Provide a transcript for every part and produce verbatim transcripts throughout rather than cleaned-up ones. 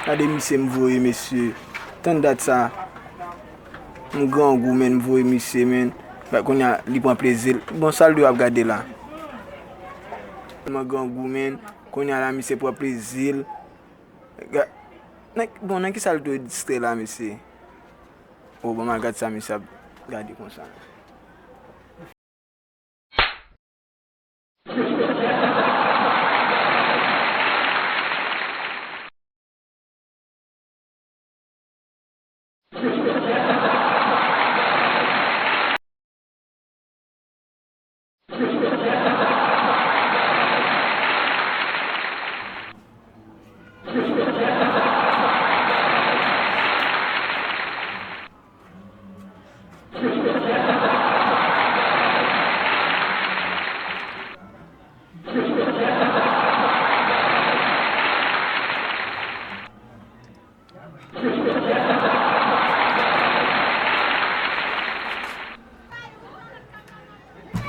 Gade misye m voye, mesye. Tann dat sa. M grangou, menn, m voye misye, menn. Ba, kounye a, li pran plezi l. Bon, sa l dwe ap gade la. Tèlman grangou, menn. Kounye a la, misye pran plezi l. Ga-, nan, bon, nan ki sa l dwe distrè la, mesye? O, bon, m al gad sa misye ap gade konsa.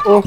Oh,